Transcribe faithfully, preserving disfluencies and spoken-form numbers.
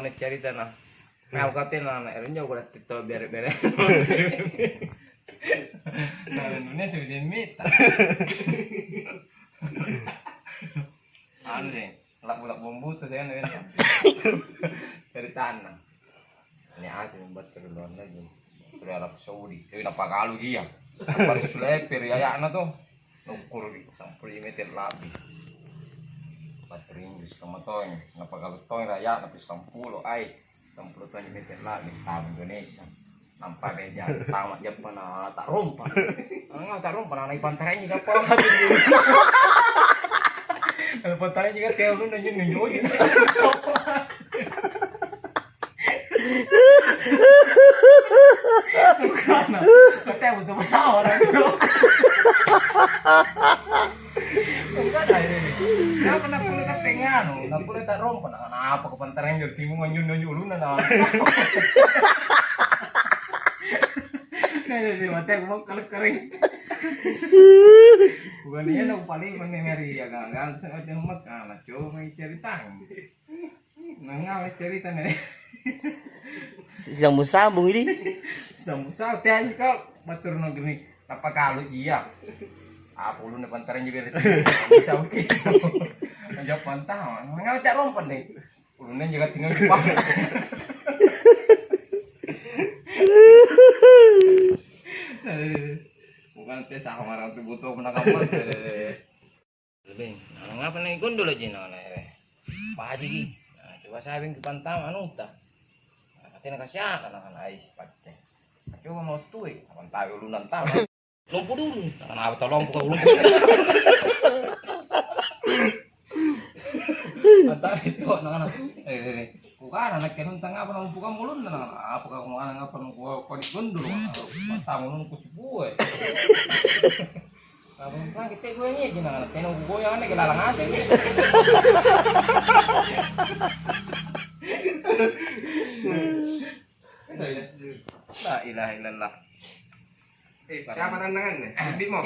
Pernah cerita, nah. Nah, aku katanya, nah, nah, ero njo aku lihat TikTok bere-bere. Nah, Indonesia bisa mita. Anu deh, labu-labu buta saya nih. Dari tanah. Ini asli buat keluar lagi. Dari Arab Saudi. Tapi napakalu dia. Baru suleper ya, ya, nah, tuh. Ukur di sampulo meter lebih. Bateri Inggris kamma tongi, napagalu tongi raya napi sampulo ai, sampulo tongi meter lebih tahu Indonesia. Nampa beja tama jeppa na tak rompa. Nang tak rompa na naik pantarangi kapal. Kalau pantarangi kan kayak lu nunjuk nunjuk. Bukan. Kata butuh pesawat. Bukan, ayo. Kenapa nak boleh kata nganu? Nak boleh tak rompa. Nah, apa kepantaran jadi timungan nyunyo nyuluna nah. Nah, jadi mati aku mau kalau kering. Bukan dia nak paling mengeri ya gagal saya macam mak anak cuma cerita. Nangala cerita nih. Sambung-sambung ini. Sambung-sambung, teh anjing kau batur negeri. Apa kalau iya? Apa ulunna pantaran juga deh. Bisa oke. Aja pantang. Nangala cak rompan deh. Ulunna juga tinggal di pahit. Bukan teh sama orang tuh butuh pernah kapan. Lebih, nah, ngapa nih gondol aja nah, nah, eh. Pajiki. Nah, coba sabing ke pantama anutta. Nah, katanya kasih apa nah, nah, ais patte. Nah, coba mau tui, apa tahu lu nantang. Lompo dulu. Nah, apa tau lompo kau lompo. Mantap itu anak-anak. Eh, eh, eh. Bukan anak kenun tengah apa lompo kamu ulun nah. Apa kau mau anak apa nunggu kau di gondol. Mantap ulun ku sibue. Apa lagi teh gue ngeji nah, tena kugoyang anne ke lalang aseng. La ilaha illallah. Eh, siapa tantangannya? Bimo.